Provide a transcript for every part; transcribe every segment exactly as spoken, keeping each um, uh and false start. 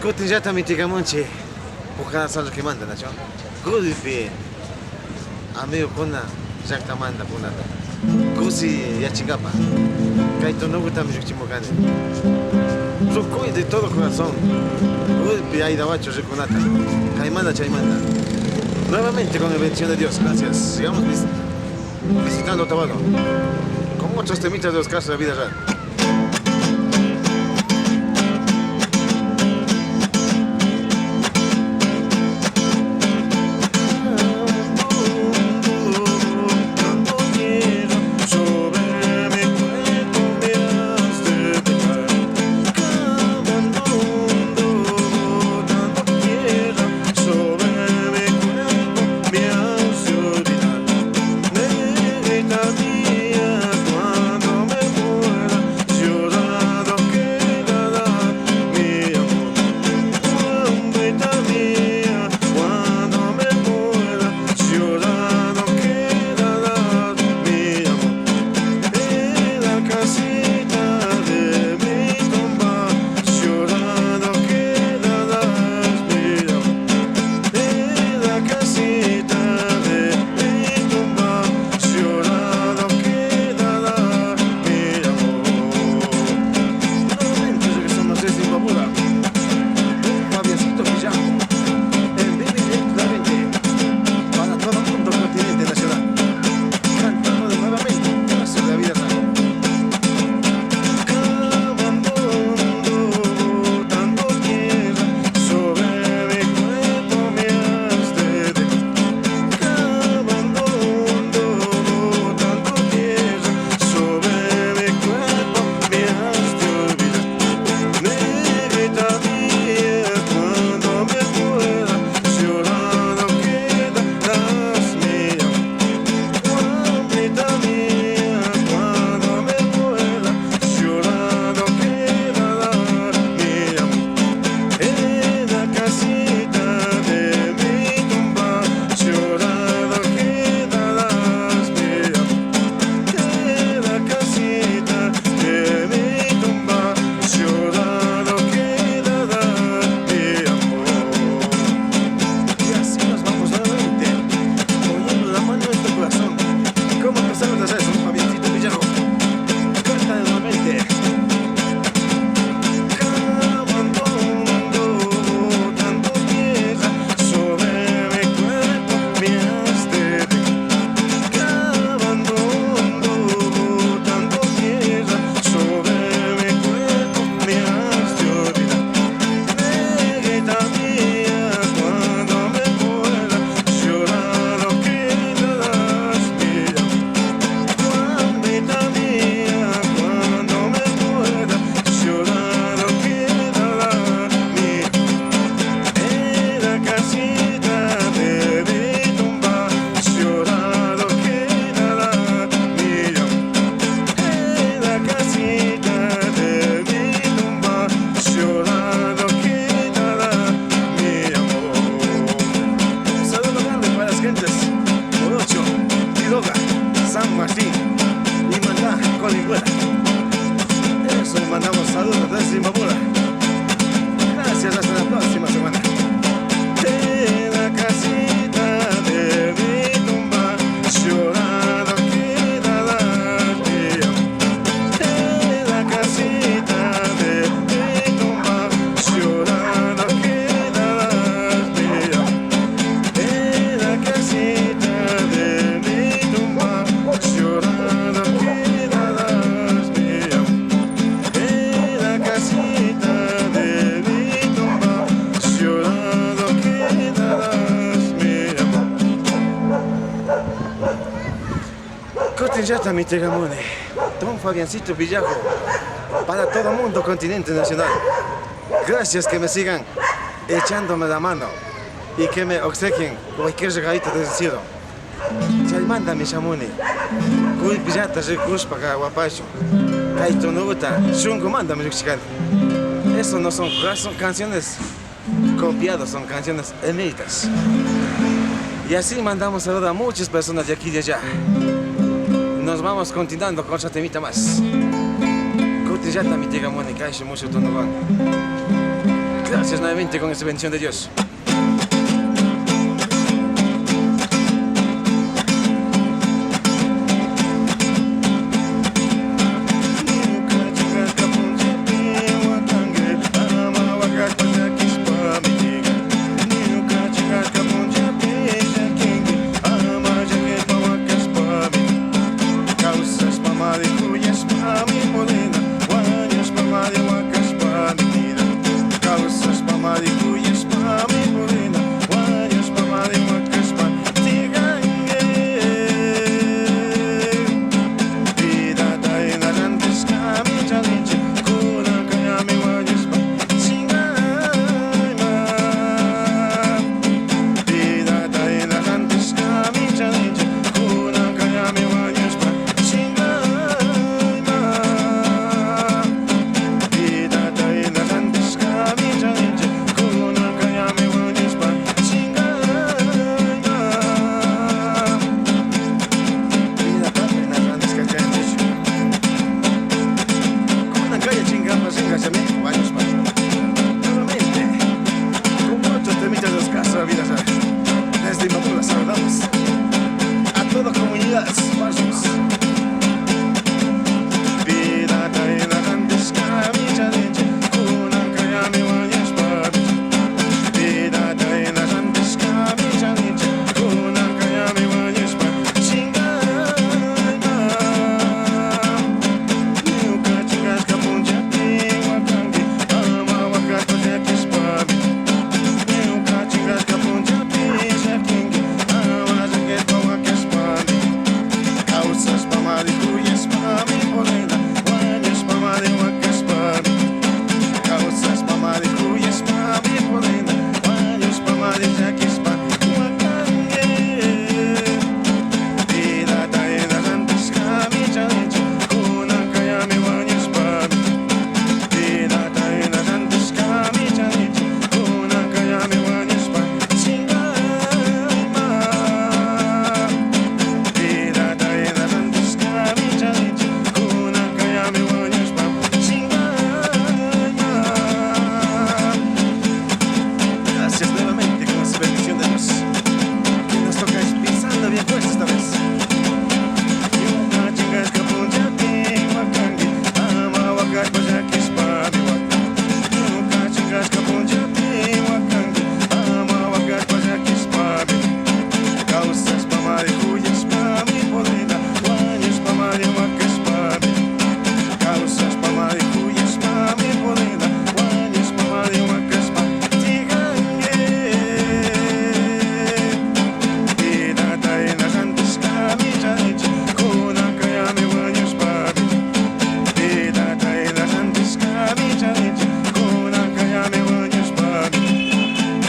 Kutinllatami tikramunchik Pucará San Roquemanta, nachu? Kuypi amigokuna, llaktamantakunata kushiyachinkapa kay tunukutami llukchimurkani. Tukuy de todo corazón kuypi aydawachu rikunata, kaymanta chaymanta. Nuevamente con la bendición de Dios, gracias. Sigamos vis- visitando Otavalo con otros temitas de los casos de la vida real. Nuevamente regresamos desde Imbabura con Fabiancito Villajo en vivo y directamente para todo el mundo, continente nacional. Cantando de nuevamente, gracias a la vida sana. Y así nos vamos nuevamente, poniendo la mano en tu corazón. ¿Cómo empezamos a hacer eso, Fabiancito Villarro? Canta nuevamente. Un saludo grande para las gentes Morocho, Quiroga, San Martín, Imaná, Colinhuela. Eso, le mandamos saludos desde Imbabura. Gracias, hasta la próxima semana. Kutinllatami tikramunchik Don Fabiancito Villajo para todo mundo, continente nacional. Gracias, que me sigan echándome la mano y que me obsequien cualquier regalito del cielo. Chaymantami shamuni. Kuypillata rikushpa kawapashun. Kay tunukuta shunkumantami llukchirkani. Eso no son, son canciones copiadas, son canciones inéditas. Y así mandamos saludo a muchas personas de aquí y de allá. Nos vamos continuando con otra temita más. Kutinllatami tikramunchik kay shuk mushuk tunukuwan. Gracias nuevamente con esta bendición de Dios. Kawsashpamari kuyashpami purina, wañushpamari wakashpami tiran. Kawsashpamari kuyashpami purina, wañushpamari wakashpa tiranki. Vidata hina rantishkami charinchik, kunan kayami wañushpa chinkaman. Vidata hina rantishkami charinchik, kunan kayami wañushpa chinkaman. Vidata hina rantishkami charinchik, kunan kayami wañushpa chinkaman. Vidatapi na rantishka charinchik. Kunan kaya chinkaman rinka charinchik wañushpa. Nuevamente, con otro temita de Oscar Saavedra. Desde Imbabura saludamos a toda comunidad, barrios. Vidata hina rantishkami charinchik, kunan kayami wañushpa. Vidata hina rantishkami charinchik, kunan kayami wañushpa chinkaman. Ñuka chinkashka punchapi wakanki, ama wakashpa llakishpami. Ñuka chinkashka punchapi llakinki, ama llakishpa wakashpami. Kawsashpamari kuyashpami purina, wañushpamari wakashpami. Kawsashpamari kuyashpami purina, wañushpamari llakishpa wakanki. Vidata hina rantishkami charinchik, kunan kayami wañushpami. Vidata hina rantishkami charinchik, kunan kayami wañushpa chinkaman. Vidata hina rantishkami charinchik, kunan kayami wañushpa chinkaman. Gracias nuevamente con esa bendición de Dios. Que nos toca pisando bien fuerte esta vez. Ñuka chinkashka punchapi wakanki, ama wakashpa llakishpami wakanki. Ñuka chinkashka punchapi wakanki, ama wakashpa llakishpami. Kawsashpamari kuyashpami purina, wañushpamari wakashpami. Kawsashpamari kuyashpami purina, wañushpamari wakashpa tiyanki. Vidata hina rantishkami charinchik, kunan kayami wañushpami. Vidata hina rantishkami charinchik, kunan kayami wañushpami.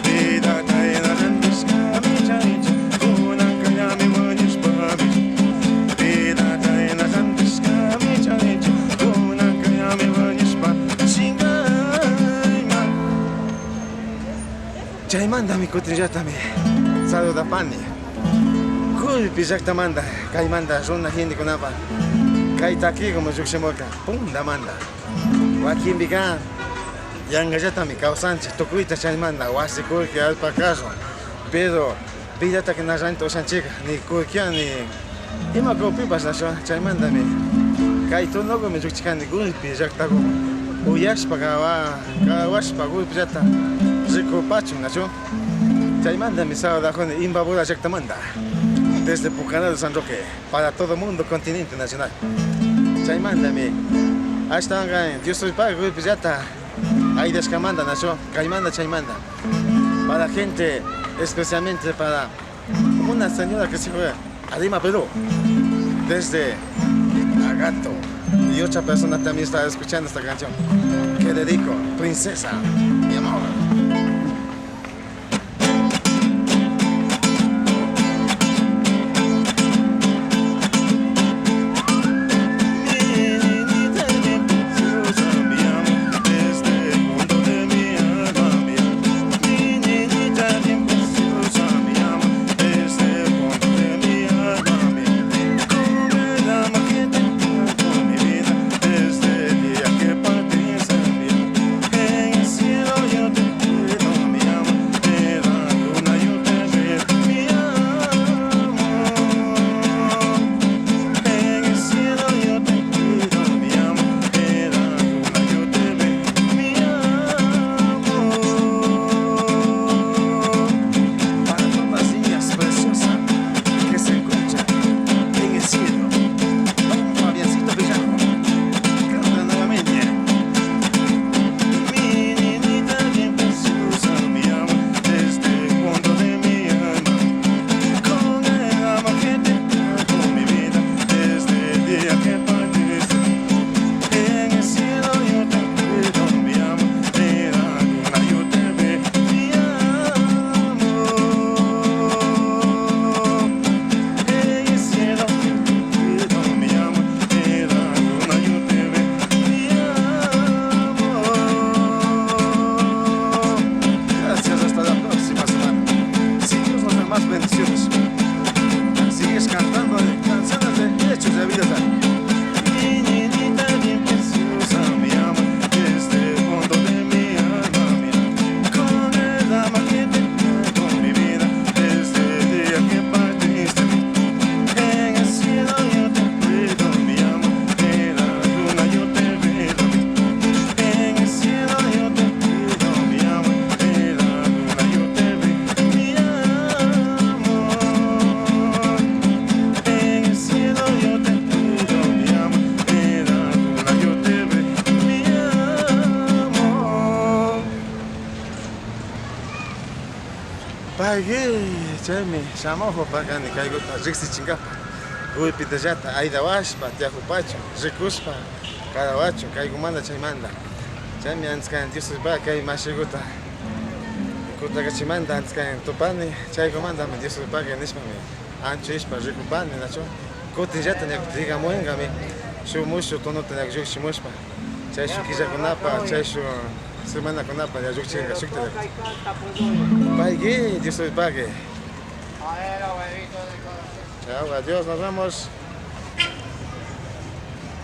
Vidata hina rantishkami charinchik, kunan kayami wañushpami. Vidata hina rantishkami charinchik, kunan kayami wañushpa chinkaman. Chaymantami kutinllatami saludapani Gulpi llaktamanta, kaymanta runa gentekunapak kay takiguman llukshamurka puntamanta. Wakinpika yankallatami kawsanchik tukuyta chaymanta wasi kullki, allpa carro, pero vidata na rantita ushanchik ni kullkiwan ni ima kawpipash nachu. Chaymantami kay turnogumi llukchikani Gulpi llaktaguman, uyashpa kawa-, kawashpa Gulpillata rikupachun nachu. Chaymantami saludakuni Imbabura llaktamanta, desde Pucanal de San Roque para todo mundo continente nacional. Chaymantami ashtawanka Dios Tayta Gulpillata aydashkamanta nachu, kaymanta chaymanta. Para gente, especialmente para una señora que se fue a Lima, Perú, desde Agato. Y otra persona también está escuchando esta canción. Que dedico, princesa, mi amor. Pagui, chaymi shamujupakani kaykuta riksichinkapak. Gulpitallata aydawashpa, tiyajupachun, rikushpa, karawachun, kaykumanta chaymanta. Chaymi anchis kan Dios Yuyaypak kay mashikuta kutakachimanta anchis kan tupani, chaykumantami Dios Yuyaypak nishpami anchushpa rikupani, nachu. Kutinllata ña kutin rikamungami, shuk mushuk tonuta ña llukchimushpa, chay shuk killakunapa, chay shuk semanakunapa ña llukchinka shukta ña kutin. Pagui, Dios Yuyaypak. Chao, adiós, nos vemos.